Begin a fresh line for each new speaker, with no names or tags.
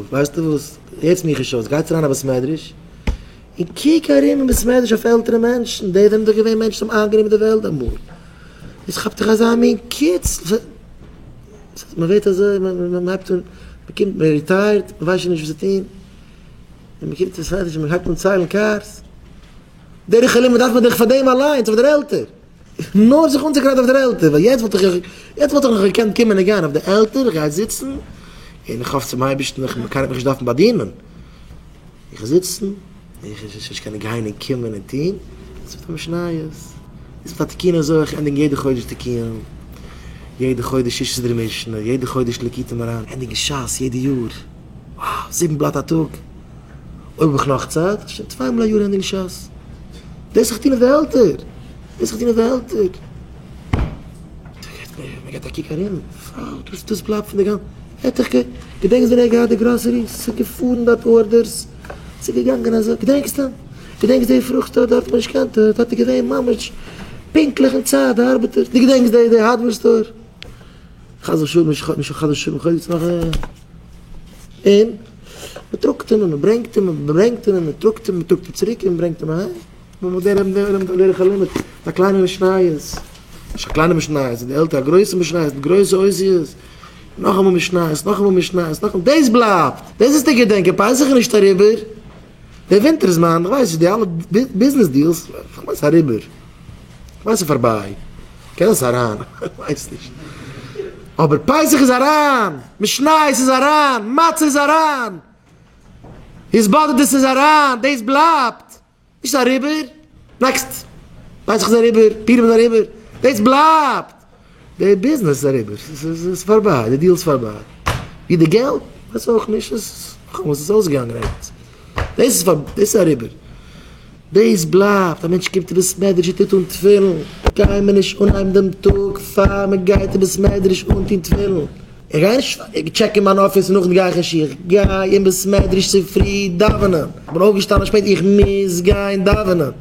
ווייסטו וואס, הערטס מיך נישט אויס, גייטס אריין אין בית מדרש, און קוק ארום אין בית מדרש אויף עלטערע מענטשן, די זענען דאך געווען מענטשן וואס האבן איינגענומען די וועלט אמאל, עס כאפט דיך אזא מין קיצל, מען ווערט אזוי, מען הייבט אן, מען קומט, מען retire ט, מען ווייסט שוין נישט וואס צו טון, און מען קומט אין בית מדרש און מען הייבט אן ציילן cars, דרך הלימוד דארף מען דאך פאר דעם אליינס אויף דער עלטער. נאר זיך אנצוגרייטן אויף דער עלטער, ווייל יעצט וואלט איך יעצט וואלט איך נאך געקענט קומען און גיין, אויף דער עלטער איך גיי זיצן און איך האף צום אייבערשטן איך קיינער וועט מיך נישט דארפן באדינען, איך וועל זיצן און איך וועל נישט קענען גיין און קומען און טון, דאס ווערט א משניות, דאס ווערט א תיקון אזוי, איך ענדיג יעדע חודש תיקון, יעדע חודש ששה סדרי משנה, יעדע חודש ליקוטי מוהר"ן, ענדיגן שס יעדע יאר, wow, זיבן בלאט א טאג. אויב האב איך נאך צייט, שוין צוויי מאל א יאר ענדיגן שס. דאס איך טון אויף די עלטער. דאס איך טון אויף די עלטער. מען געט א קוק ארום, wow, דאס דאס בלייבט פון די גאנ. עטליכע, געדענקסט ווען ער האט געהאט די גראסערי? ס'איז געפארן דארט orders, ס'איז געגאנגען אזוי, געדענקסט אים? געדענקסט די פרוכט store דארט מען נישט געקענט, דארט איז געווען ממש פונקטליך אין צייט די ארבעטער, דו געדענקסט די די hardware store? חס ושלום נישט חס ושלום חלילה נאך און מען טראגט אים און מען ברענגט אים און מען ברענגט אים און מען טראגט אים מען טראגט אים צוריק און מען ברענגט אים אהיים. מען דער רבי דער רבי דרך הלימוד, א קליינע משניות, נישט א קליינע משניות, די עלטער א גרויסע משניות מיט גרויסע אותיות, נאכאמאל משניות, נאכאמאל משניות, נאכאמאל, דאס בלייבט, דאס איז די געדענקען, פסח איז נישט אריבער, די ווינטער זמן, איך ווייס נישט, די אלע business deals, איך מיין ס'איז אריבער, איך מיין ס'איז פארביי. קען עס אריין? כ'ווייס נישט. אבער פסח איז אריין! משניות איז אריין! מצה איז אריין! התבודדות איז אריין! דאס בלייבט! נישט אריבער! next! פסח איז אריבער, פורים איז אריבער, דאס בלייבט! די ביזנעס איז אריבער, ס'איז פארביי, די deal איז פארביי. ווי די געלט? כ'ווייס אויך נישט, ס'איז אויסגעגאנגען ערגעץ. דאס איז פאר, דאס איז אריבער. דאס בלייבט, א מענטש קומט אין בית מדרש און טוט אן תפילין, גיי מיר נישט אנהייבן דעם טאג פאר מען גייט אין בית מדרש אנטון תפילין, איך גיי נישט טשעקן מיין אפיס און נאכדעם גיי איך אין שול, איך גיי אין בית מדרש צופרי דאווענען, איך בין אויפגעשטאנען שפעט איך מוז גיין דאווענען.